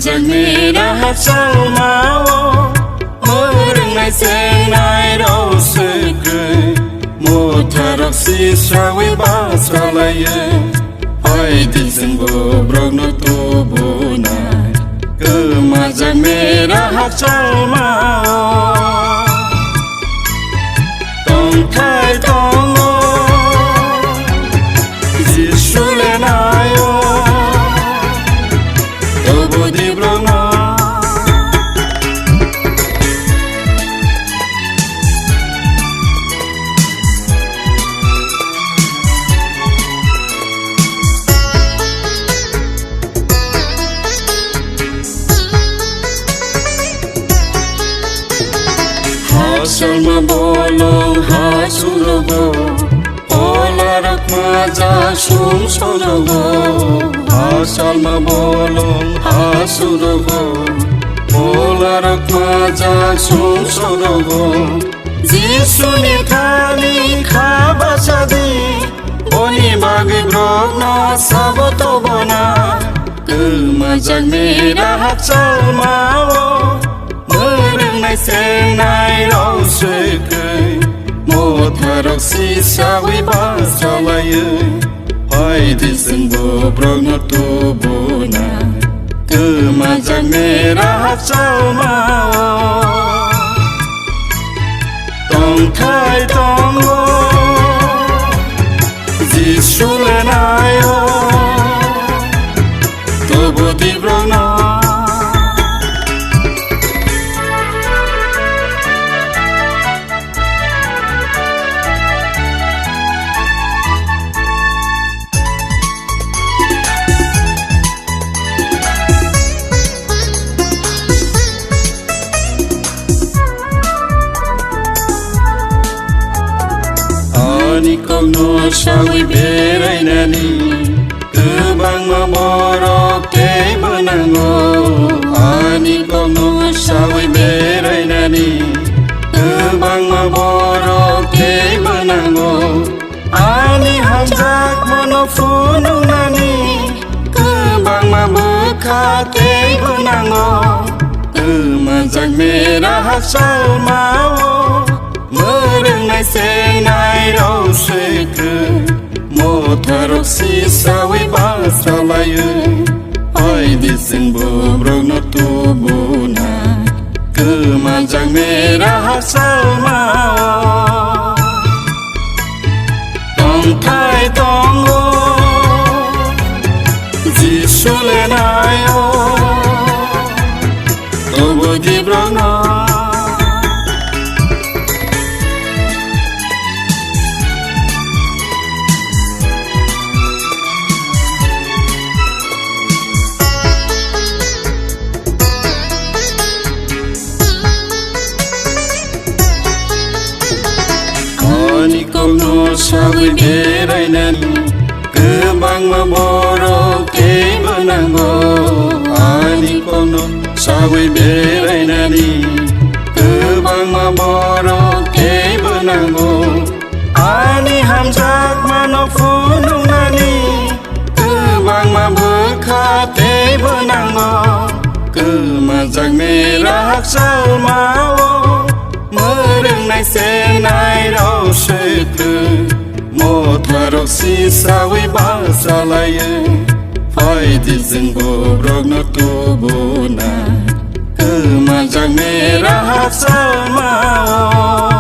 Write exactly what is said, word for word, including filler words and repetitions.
Jagni raha chalmao, mwrwngnai chengnai rok swkwi, motharok sisawi bachalaio. Phaidi chwng bubrokno tubunai, kwmajagni raha chalmao. Tongthai tongo, Jisu le naio, tobo dibrokno. Hasalma bolong hasurogo, polarok majak sumsorogo. Hasalma bolong hasurogo, polarok majak sumsorogo. Jisuni thani kha bachadi, boni bagwi borokno sabo tobona. Kwmajagni raha chalmao, mwrwngnai chengnai rok swkwi, motharok sisawi bachalaio. Phaidi chwng bubrokno tubuna, kwmajagni raha chalmao. Tongthai tongo, Jisu le naio, tobo dibrokno. Ani kokno sawi berainani, kwbangma borok teibo nango. Ani kokno sawi berainani, kwbangma borok teibo nango. Ani hamjakmano phunuknani, kwbangma bwkha teibo nango. Kwmajagni raha chalmao, mwrwngnai chengnai rok swkwi, motharok sisawi bachalaio. Phaidi chwng bubrokno tubuna, kwmajagni raha chalmao. Tongthai tongo, Jisu le naio, tobo dibrokno. Ani kokno sawi berainani, kwbangma borok teibo nango. Ani kokno sawi berainani, kwbangma borok teibo nango. Ani hamjakmano phunuknani, kwbangma bwkha teibo nango. Kwmajagni raha chalmao, mwrwngnai chengnai rok swkwi, motharok sisawi bachalaio. Phaidi chwng bubrokno tubuna, kwmajagni raha chalmao.